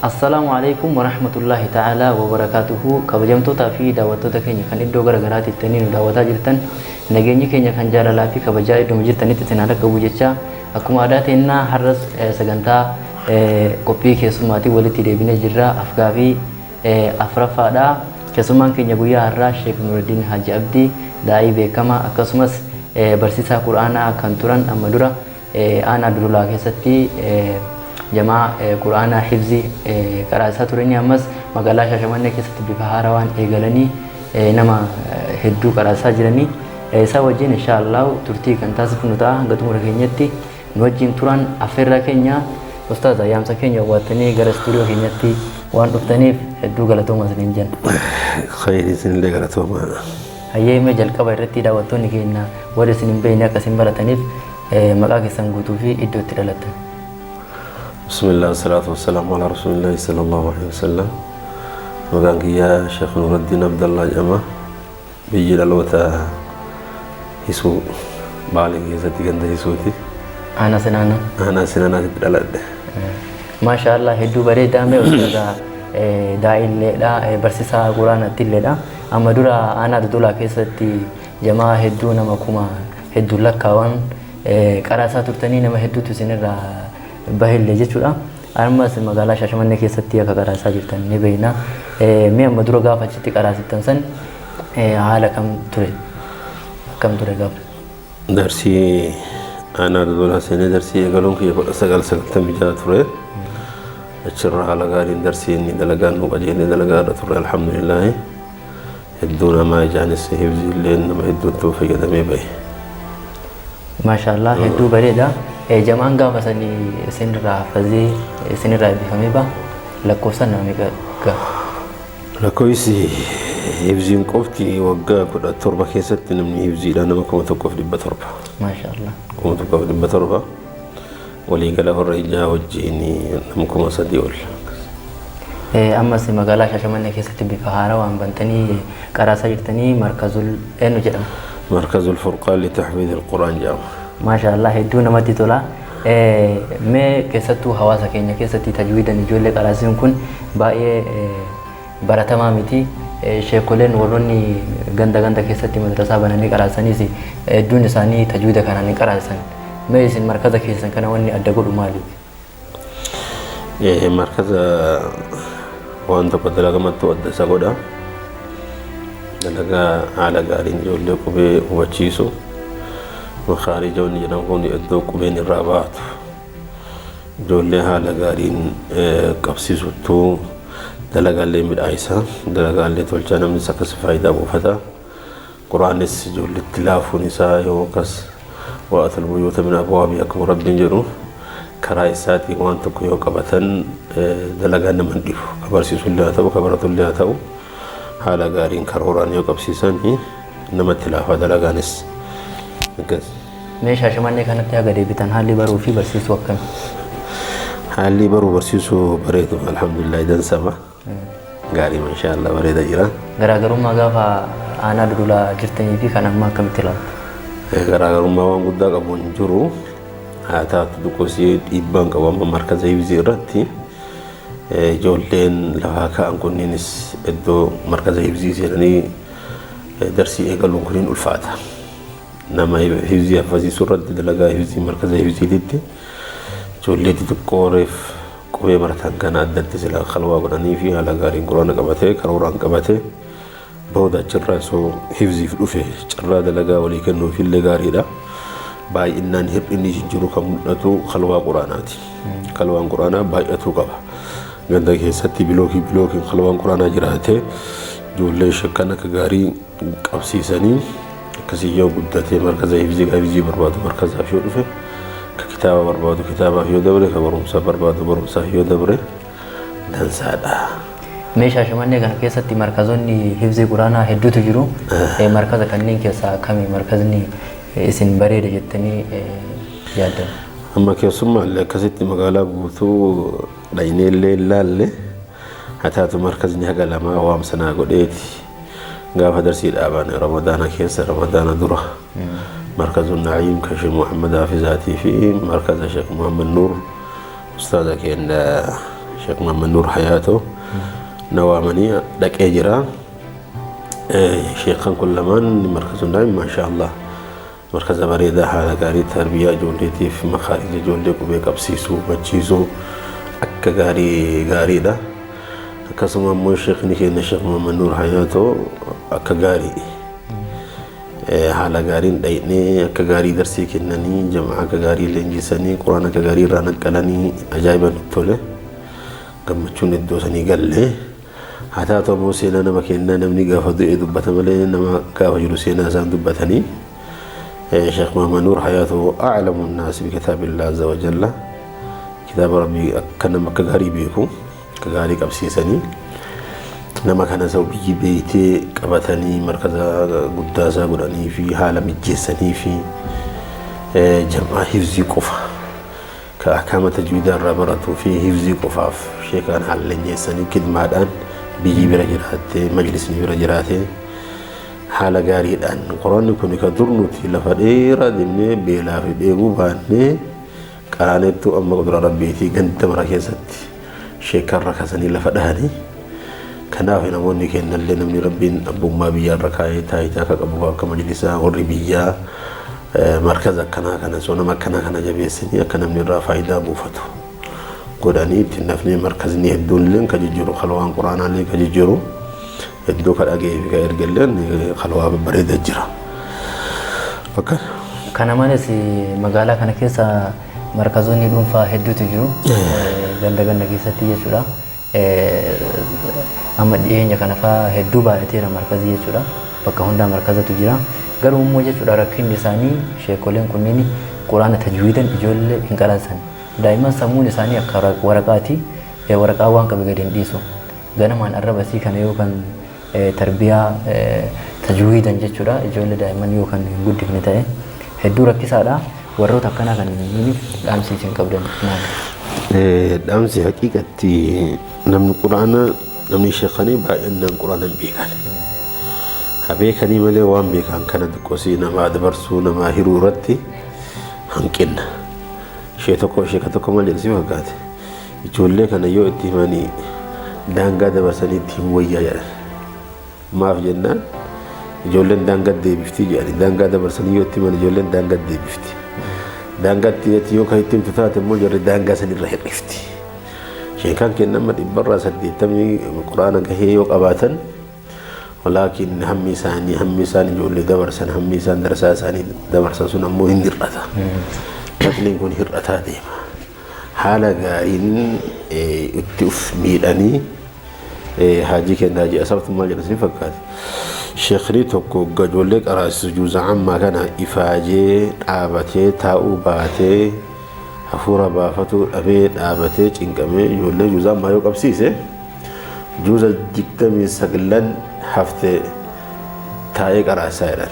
Assalaamu alaikum warahmatullaahi ta'aalaa wabarakaatuhu. Kabajamtootaa fi daawwattoota keenya kan iddoo gara garaatti ittanii nu daawwataa jirtan, nageenyi keenya kan jaalalaa fi kabajaa iddoo jirtanitti isin haa dhaqqabu jecha, akkuma aadaa teennaa har'as sagantaa qophii keessummaatiin walitti deebinee jirra. Afgaafii afraffaadha. Keessummaan keenya guyyaa har'aa Sheek Nuruddin Haji Abdii, daa'ii beekamaa akkasumas barsiisaa Qur'aanaa kan turan, amma dura aanaa Dodolaa keessatti jamaa Qur'aanaa hifzii qaraasaa turanii, ammas magaalaa Shaashamannee keessatti bifa haarawaan eegalanii nama hedduu qaraasaa jiranii. Isaa wajjin insha Allah turtii kan taasifnu ta'a. Hanga xumura keenyatti nu wajjin turan affeerraa keenya. Ustaaza, yaamsa keenya owwaattanii gara istuudiyoo keenyatti waan dhuftaniif hedduu galatooma isiniin jenna. Khayri, isinillee galatoomaa. Hayyee, mee jalqaba irratti daawwattoonni keenya warri isin hin beekne akka isin barataniif maqaa keessan guutuu fi iddoo itti dhalattan. Bismillah, salaatu wassalaamu ala rasuulillahi sallallahu alaihi wasallam. Maqaan kiyyaa Sheekh Nuruddin Abdallah jedhama. Biyyi dhaloota Hisuu, Baalee keessatti ganda Hisuuti. Aanaa Sinaanaa. Aanaa Sinaanaatitti dhaladhe. Maasha Allah, hedduu bareedaa. Mee ustaaza, daa'illeedha, barsiisaa Quraanaatti illeedha. Amma dura aanaa Dodolaa keessatti jamaa hedduu, nama kuma hedduu lakkaawan qaraasaa turtanii, nama hedduutu isinirraa bahillee jechuudha. Ammas magaalaa Shaashamannee keessatti akka qaraasaa jirtan ni beekna. Mee amma dura gaafa achitti qaraasittan san haala kam ture? Akkam ture gaafa? Darsii aanaa Dodolaa seenee darsii eegaluun kiyya 1996 ture. Achirra haala gaariin darsii inni dalagaan nu qajeelee dalagaa irra turre, alhamdulillaahi. Hedduu namaa ijaanis hifzii illee nama hedduutti fayyadamee bahe. Maashaallah, hedduu bareeda. Jamaan gaafa sanii isinirraa hafazee isinirraa eebbifamee ba lakkoofsaan nama meeqa gaha? Lakkoofsi hifziin qofti waggaa 17 keessatti namni hifziidha nama 1700. Maashaallah. 1700, waliigala warra ijaa wajjin nama 3000 ol. Ammas magaalaa Shaashamannee keessatti bifa haarawaan bantanii qaraasaa jirtanii, markazul eenyu jedhama? Markazul Furqaan li Tahfiiz al-Qur'aan jedhama. Maashaallah, hedduu namatti tola. Mee keessattuu hawaasa keenya keessatti tajwiidan ijoollee qaraasisuun kun baay'ee baratamaa miti. Sheekoleen warroonni ganda ganda keessatti madrasaa bananii qaraasaniis hedduun isaanii tajwiida kanaan hin qaraasan. Mee isin markaza keessan kana wanni adda godhu maali? Markaza waan tokko dalagamattu adda isa godha. Dalagaa haala gaariin ijoollee qubee hubachiisu. Makaarija wanni jedhamu kun iddoo qubeen irraa baatu. Ijoollee haala gaariin qabsiisuttuu dalagaallee midhaayisa. Dalagaallee tolchaa, namnis akkas faayidaa buufata. Quraanis ijoolletti laafuun isaa yoo akkas wa'atul buyuuta min abwaabii akkuma Rabbiin jedhu karaa isaatiin waan tokko yoo qabatan dalagaan nama hin dhibu. Ka barsiisullee haa ta'u, ka baratullee haa ta'u, haala gaariin karooraan yoo qabsiisan namatti laafa dalagaanis. Akkas. Mee Shaashamannee kanatti haga deebitan haalli baruu fi barsiisuu akkami? Haalli baruu barsiisuu bareedu, alhamdulillah, dansama. Gaarii, masha Allah, bareeda jira. Garaagarummaa gaafa aanaa Dodolaa jirtanii fi kan ammaa akkamitti ilaaltu? Garaagarummaa waan guddaa qabu hin jiru. Haa taatu, xiqqoosii dhiibbaan qabu amma markaza hifzii irratti ijoolleen lafaa ka'an kunniinis iddoo markaza hifzii seenanii darsii eegaluun kunniin ulfaata. Nama hifzii hafasiisuu irratti dalagaa hifzii markaza hifziititti ijoollee xixiqqoo reef qubee baratan kana addatti sila kalwaa godhanii fi haala gaariin Quraana qabatee karooraan qabatee booda achirraa osoo hifziif dhufe carraa dalagaa walii kennuufillee gaariidha. Baay'inaan hir'inni jiru kan mul'atu kalwaa Quraanaati. Kalwaan Quraanaa baay'atuu qaba. Ganda keessatti bilookii bilookiin kalwaan Quraanaa jiraatee ijoollee shakkan akka gaarii qabsiisanii akkasii yoo guddatee markaza hifzii, hifzii barbaadu markazaaf yoo dhufe, ka kitaaba barbaadu kitaabaaf yoo dabre, ka barumsa barbaadu barumsaaf yoo dabre dansaadha. Mee Shaashamannee kana keessatti markazoonni hifzii Quraanaa hedduutu jiru. Markaza kanneen keessaa kami markazni isin bareeda jettanii yaaddan? Amma keessummaallee akkasitti magaalaa guutuu dhaynee illee ilaalle, haa taatu markazni haga lamaa waamsanaa godheeti gaafa darsii dhaaban Ramadaana keessa, Ramadaana dura, markazu Na'iim kan Sheekh Muhammad Hafizaatii fi markaza Sheekh Muhammad Nuur, ustaaza keenya Sheekh Muhammad Nuur Hayaatoo na waamanii dhaqee jira. Sheekhan kun lamaan markazuun daa'im maasha Allah markaza bareedaa haala gaarii tarbiyyaa ijoolleetiif makaarija ijoollee qubee qabsiisuu hubachiisuu akka gaarii gaariidha. Akkasuma immoo sheekni keenya Sheekh Muhammad Nuur Hayaatoo akka gaarii haala gaariin dhayinee akka gaarii darsii kennanii jamaa akka gaarii leenjisanii quraan akka gaarii irraa naqqalanii ajaa'iba nutti tole gammachuun iddoo sanii galle. Haa taatu ammoo seenaa nama kennaa namni gaafa du'e dubbata malee nama gaafa jiru seenaa isaan dubbatanii. Sheekh Muhammad Nuur Hayaatoo a'lamu nnaasi bikitaabillah azza wa jalla kitaaba rabbii akka nama akka gaarii beeku akka gaarii qabsiisanii nama kana isa biyyi beeytee qabatanii markaza guddaa isaa godhanii fi haala mijjeessanii fi jamaa hifzii qofa ka ahkaama tajwiidaa irraa baratuu fi hifzii qofaaf sheekaan haala leenjeessanii kidmaadhaan biyyi bira jiraattee majlisni bira jiraatee haala gaariidhaan qoranni kun ka dur nuti lafa dheeraa deemnee beelaa fi dheebuu baannee qaraaneettu amma qudura rabbiitii ganda mara keessatti sheekaan rakkasanii lafa dhahanii. Kanaaf namoonni kennallee namni rabbiin abbummaa biyyaa irra kaa'ee taayitaa akka qabu akka majlisaa warri biyyaa markaza akkanaa kana sonama akkanaa kana jabeessanii akka namni irraa faayidaa buufatu godhanii ittiin nafnee markazni hedduun illee ka jijjiiru kalwaan quraanaa illee ka jijjiiru hedduu ka dhaga'ee fi ka ergalleen kalwaa babbareeda jira. Akkana. Kana malees magaalaa kana keessa markazoonni dhuunfaa hedduutu jiru. Ganda ganda keessatti jechuudha. Amma dhiyeenya kana fa'aa hedduu baay'ateera markazii jechuudha. Bakka hundaa markazatu jira. Garuu immoo jechuudha rakkinni isaanii sheekoleen kunniin quraana tajwiidan ijoollee hin qaraasan. Daa'imman sammuun isaanii akka waraqaati. Waraqaa waan qabe gadi hin dhiisu. Ganamaan arraba isii kana yookaan tarbiyaa tajwiidan jechuudha. Ijoollee daa'imman yookaan hin guddifne ta'e hedduu rakkisaadha. Warroota akkanaa kan dhaamsi isin qabdan maali? Dhaamsi haqiiqatti namni quraana namni sheekanii baay'inaan quraana hin beekan. Haa beekanii malee waan beekan kana xiqqoosii namaa dabarsuu namaa hiruu irratti hanqinna. Ishee tokko sheeka tokko maal jedhu si fakkaate. Ijoollee kana yoo itti himanii daangaa dabarsanii itti himu wayyaa jedhan. Maaf jennaan ijoolleen daangaa deebifti jedhani daangaa dabarsanii yoo itti himan ijoolleen daangaa deebifti. Daangaatti yoo kan itti himtu taate immoo jarri daangaa sanirra hir'ifti. Sheekaan kennama 80% quraana gahee yoo qabaatan walaakin hammi isaanii hammi isaan ijoollee dabarsan hammi isaan darsaa isaanii dabarsan sun ammoo hin hir'ata. Naqliin kun hir'ataa deema. Haala gaariin itti uf miidhanii haajii kenna haajii asabtu maal jedha si fakkaate. Sheekni tokko ijoollee qaraasisu juuza ammaa kana ifaajee dhaabatee taa'uu baatee hafuura baafatuu dhabee dhaabatee cinqamee ijoollee juuza ammaa yoo qabsiise juuza 29 haftee taa'ee qaraasisaa jedhan.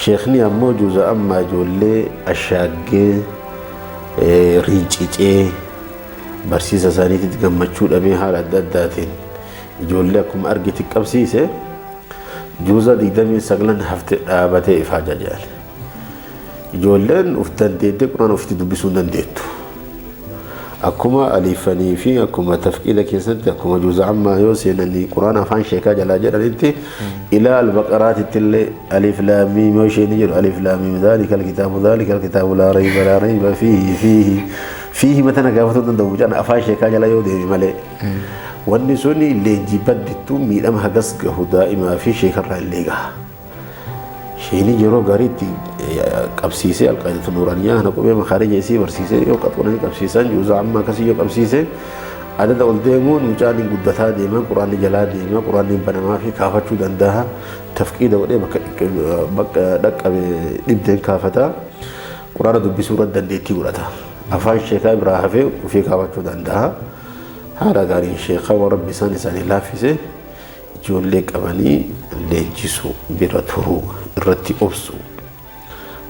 Sheekni ammoo juuza ammaa ijoollee ashaaggee rincicee barsiisa isaaniitti gammachuu dhabee haala adda addaatiin ijoollee akkuma argite qabsiise juuza 29 haftee dhaabatee ifaaja jedhan. Ijoolleen uf dandeettee quraana ofitti dubbisuu hin dandeettu. Akkuma aliifanii fi akkuma tafqiida keessatti akkuma juuza ammaa yoo seenanii quraana afaan sheekaa jalaa jedhanitti ilaa albaqaraatitti illee alif laam miim yoo isheen jedhu alif laam miim dhaalika alkitaabu dhaalika alkitaabu laa rayba laa rayba fiihi fiihi fiihi matana gaafatuu danda'u mucaan afaan sheekaa jala yoo deeme malee. Wanni suni leenjii baddittuu miidhama hagas gahu daa'imaa fi sheekarraa illee gaha. Sheeni yeroo gaariitti qabsiisee alqaadatu nuuraaniyaa kana qubee makaarija isii barsiisee yoo qaxxoonanii qabsiisan juuza amma akkasii yoo qabsiise adada ol deemuun mucaan hin guddataa deema quraanni jalaa deema quraanni hin banamaa fi kaafachuu danda'a tafqiida godhee bakka dhaqqabe dhibdeen kaafata quraana dubbisuu irratti dandeettii godhata afaan sheekaa biraa hafee ofii kaafachuu danda'a haala gaariin sheekaa waan rabbi isaan isaanii laaffise ijoollee qabanii leenjisuu bira turuu irratti obsu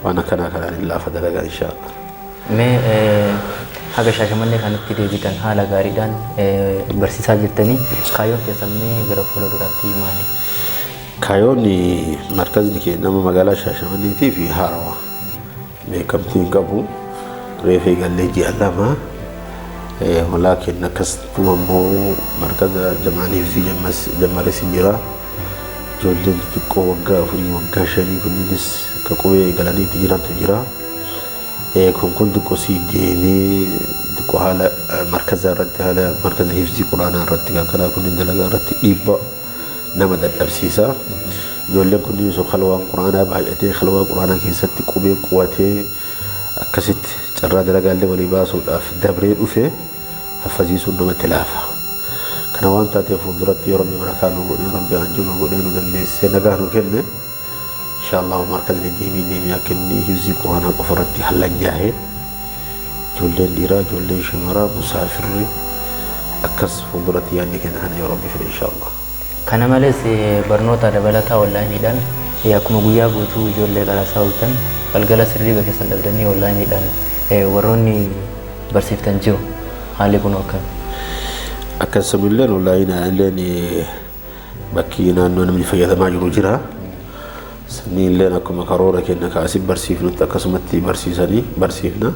waan akkanaa kanaan hin laafa dalagaa inshaallah. Mee haga Shaashamannee kanatti deebitan haala gaariidhaan barsiisaa jirtanii kaayyoon keessan mee gara fuula duraatti maali? Kaayyoon markazni keenya nama magaalaa Shaashamanneetii fi Haarawaa beekamtii hin qabu. Reefee gallee ji'a 2 Walaakin akkasuma immoo markaza jamaanii fi jammares hin jira. Ijoolleen xixiqqoo waggaa 4 waggaa 5 kunniinis akka qubee eegalaniitti jirantu jira. Kun xiqqoo sii deemee xiqqoo haala markaza irratti haala markaza hifzii quraanaa irratti kanaa kunniin dalagaa irratti dhiibbaa nama dadhabsiisa. Ijoolleen kunniin osoo kalwaan quraanaa baay'atee kalwaa quraanaa keessatti qubee qubatee akkasitti carraa dalagaallee walii baasuudhaaf dabree dhufe haffaziisuun namatti laafa. Kana waan taateef fuulduratti yoo Rabbi barakaa nu godhee Rabbi anjuu nu godhee nu dandeessisee nagaa nu kenne inshallah markazni deemee deemee akka inni hifzii quraanaa qofa irratti hallanyaa'ee ijoolleen dhiiraa ijoolleen shamaraa musaafirri akkas fuulduratti yaadni kenna kana yoo Rabbi fedhe inshallah. Kana malees barnoota dabalataa onlaayiniidhaan akkuma guyyaa guutuu ijoollee qaraasaa ooltan galgala sirriiba keessan dhabdanii onlaayiniidhaan warroonni barsiiftan jiru. Haalli kun akkami? Akkasumallee onlaayinaa illeen bakki naannoo namni fayyadamaa jiru jira. Sanni illeen akkuma karoora kenna kaasii barsiifnutti akkasumatti barsiisanii barsiifna.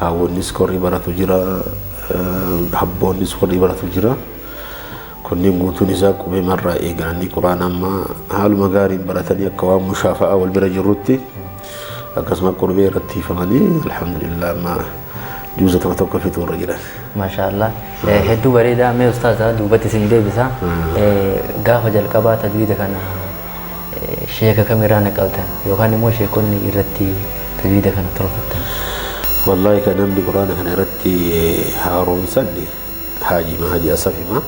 Haawwonnis warri baratu jira, habboonnis warri baratu jira. Kunniin guutuun isaa qubee marraa eegalanii quraana amma haaluma gaariin baratanii akka waan mushaafa'aa wal bira jirrutti akkasuma qurbee irratti hiifamanii alhamdulillah amma juuza tokko tokko fixuu irra jiran. Maashaallah. Hedduu bareedaa mee ustaaza duubatti isin deebisa. Gaafa jalqabaa tajwiida kana sheeka kamirraa naqaltan yookaan immoo sheekonni irratti tajwiida kana tolfattan. Wallahi kan namni quraana kana irratti haaromsanne haajima haji asafima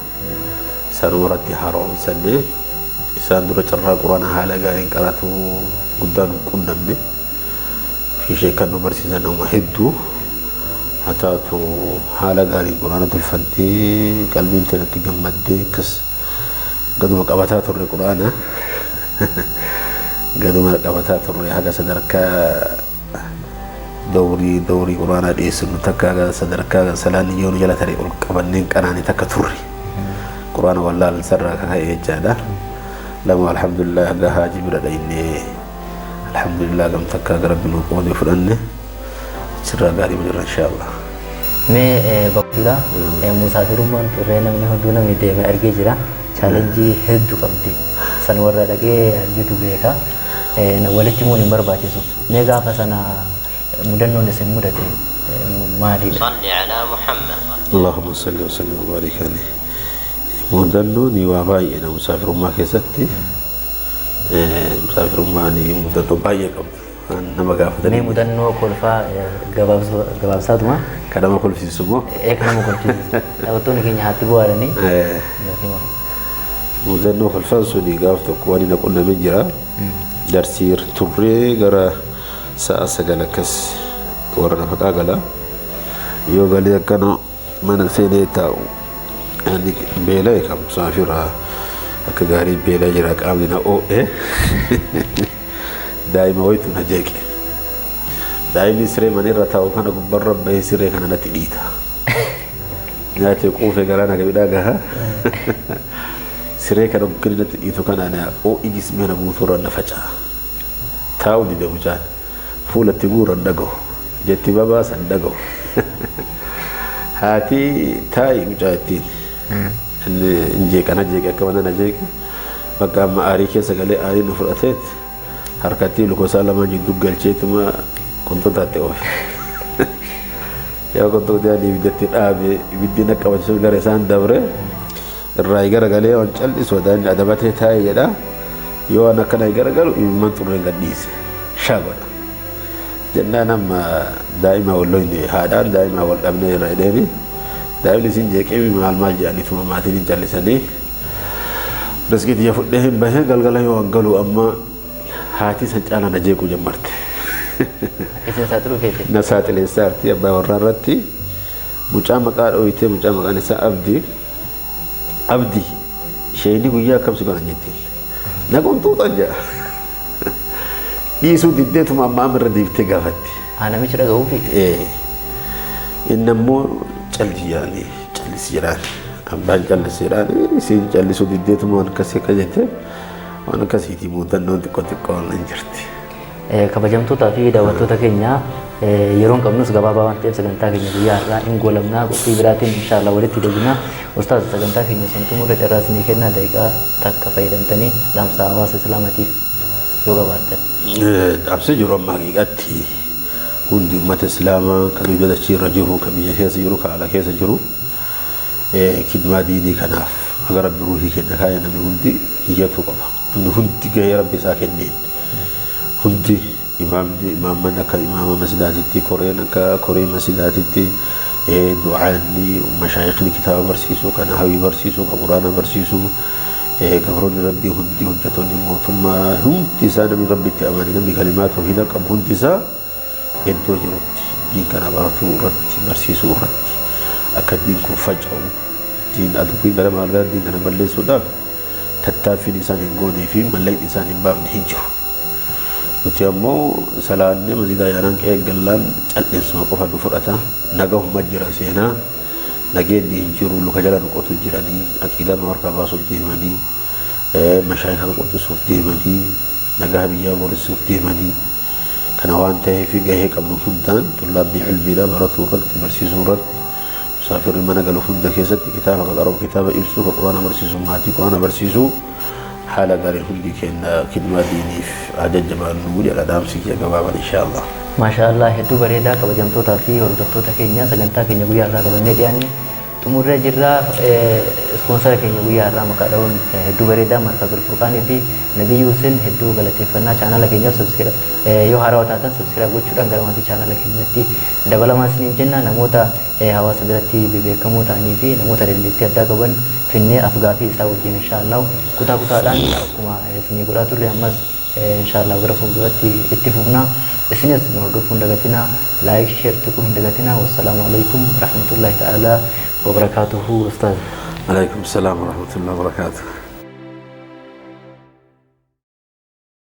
isaanuma irratti haaromsanne isaan dura carraa quraana haala gaariin qaratu guddaan hin qunnamne fi sheekan nu barsiisan nama hedduu haa taatu haala gaariin quraana tolfannee qalbiin teenatti gammaddee akkas gaduma qabataa turre quraana gaduma qabataa turre haga sadarkaa dawrii quraanaa dhiyeessinu takka haga sadarkaa salaanni yoo nu jala tare ol qabanneen qanaani takka turre quraana wallaal sarraa kaka'e jechaadha. Lama alhamdulillah haga haaji bira dhaynee alhamdulillah gam takka haga rabbi nu qoodee fudhanne achirraa gaarii jirra inshaallah. Mee bakkuudha musaafirummaan turree namni hunduu namni deeme argee jira. Chaalenjii hedduu qabdi. San warra dhaqee argitu beeka. Walitti himuun hin barbaachisu. Mee gaafa sana mudannoon isin mudate maalidha? صل على محمد. اللهم صل وسلم وبارك عليه. Mudannoon waa baay'eedha musaafirummaa keessatti. Musaafirummaan mudannoo baay'ee qabdi. Nama Mee gaafatanii mudannoo kolfaa gabaabsaatuma kan nama kolfisiisu immoo kan nama kolfisiisu. Daawwattoonni keenya haatti bu'aadhanii. Mudannoo kolfaan suni gaaf tokko waan inni qunnamee jira. Darsii turree gara sa'a 9 akkas warra nafaqaa gala. Yoo galee akkana mana seenee taa'u ani beela'e kan musaafira akka gaarii beelaa jira qaamni na oo'e daa'ima wayitu na jeeqe. Daa'imni siree mana irra taa'u kana gubbarra bahee siree kana natti dhiita. Nyaatee quufee garaa na gabidhaa gaha. Siree kana guggini natti dhiitu kana na oo'i jismee na guutuurra na faca'a. Taa'u dide mucaan fuulatti guuran dhagahu jetti babaasan dhagahu. Haati taa'i mucaa ittiin. Inni hin jeeqana jeeqe akka mana na jeeqe bakka amma aarii keessa galee aarii nu fudhateet harkatti lukosaa lamaan jidduu galcheetuma qonxotaatti oofe. Yoo qonxotaan ibiddatti dhaabe ibiddi na qabachiisuuf gara isaan dabre irraa garagalee waan callisu inni adabatee taa'e jedha. Yoo waan akkana garagalu imimmaan xurreen gadhiise shaa godha. Jennaan amma daa'ima wal loyne haadhaan daa'ima wal dhabnee irra jedheeni daa'imni isin jeeqee maal maal jedhaniituma maatiin hin callisanii riskii tiyya fudhee hin bahee galgala yoo galu amma haati san caalaa na jeequu jammarte. Isin saaxiluu feete. Na saaxileessaa jirti abbaa warraa irratti mucaa maqaa dhooyitee mucaa maqaan isaa Abdii Abdii isheenii guyyaa akkam si godhan jettiin na qunxuuxan jedha. Dhiisuu diddeetuma amma irra deebitee gaafatti. Namichi dhaga'uufi. Inni ammoo calli jedhanii callisi jedhaan abbaan callisi jedhaan isiin callisuu diddeetuma waan akkasii akka jette waan akkasiitii muuxannoon xiqqoo xiqqoon hin jirti. Kabajamtootaa fi daawwattoota keenya Yeroon qabnus gabaabaa waan ta'eef sagantaa keenya guyyaa har'aa hin goolabnaa, qophii biraatiin inshaallah walitti deebinaa. Ustaaz, sagantaa keenya sun xumurra carraa isinii kennaa, daqiiqaa takka fayyadamtanii dhaamsa hawaasa islaamatiif yoo qabaattan. Dhaamsi jiru amma haqiiqatti hundi uummata islaamaa kan biyya dachii irra jiru, kan biyya keessa jiru, kan ala keessa jiru, kidmaa diinii kanaaf haga Rabbi ruuhii kenna kaa'e namni hundi niyyatu qaba. Namni hundi gahee Rabbi isaa kenneen hundi imaamni imaamman akka imaama masjidaatitti, koreen akka koree masjidaatitti, du'aanni, mashaayikni kitaaba barsiisuu, kan hawii barsiisuu, kan quraana barsiisuu, gabroonni Rabbii hundi, hojjetoonni mootummaa hundi isaa, namni Rabbi itti amane, namni kalimaa tawhiida qabu hundi isaa iddoo jirutti diin kana baratuu irratti, barsiisuu irratti, akka diin kun faca'u, diin aduwwiin gara maalgaa diin kana balleessuudhaaf tattaaffiin isaan hin goonee fi mallaqni isaan hin baafne hin jiru. Nuti ammoo salaannee masjidaa yaanaan qe'ee gallaan cal'insuma qofa nu fudhata. Nagahuma jira seenaa, nageenyi hin jiru, luka jala nu qotu jiranii, aqiidaa nu harkaa baasuuf deemanii, mashaayika qoxisuuf deemanii, nagaa biyyaa boorisuuf deemanii. Kana waan ta'eef gahee qabnu hundaan tullaabni ilmiidha baratuu irratti, barsiisuu irratti, musaafirri mana galu hunda keessatti kitaaba ka qara'u, kitaaba ibsuu, ka quraana barsiisu, maatii quraana barsiisuu, haala gaariin hundi keenya kidmaa diiniif jajjabaannu jedha dhaamsi kiyya gabaaban inshaallah. Maashaa Allah, hedduu bareedaa. Kabajamtootaa fi hordoftoota keenya, sagantaa keenya guyyaa irraa qabannee dhiyaanne xumurree jirra. Ispoonsara keenya guyyaa irraa maqaa dha'uun hedduu bareedaa, Markazul Furqaanii fi Nabiyyi Hussein hedduu galateeffannaa. Chaanala keenyaaf subscribe yoo haarawaa taatan subscribe gochuudhaan gara maatii chaanala keenyatti dabalamaa isiniin jenna. Namoota hawaasa biratti bebeekamoo ta'anii fi namoota dandeettii addaa qaban finnee afgaafii isaa wajjin inshaallah kutaa kutaadhaan akkuma isinii godhaa turre ammas inshaallah gara fuulduratti itti fufna. Isinis nu hordofuu hin dagatinaa, like, share tuquu hin dagatinaa. Wassalaamu alaikum warahmatullahi ta'ala wabarakaatuhu. Ustaaz. Alaikum salaam wa rahmatullahi wa barakaatuh.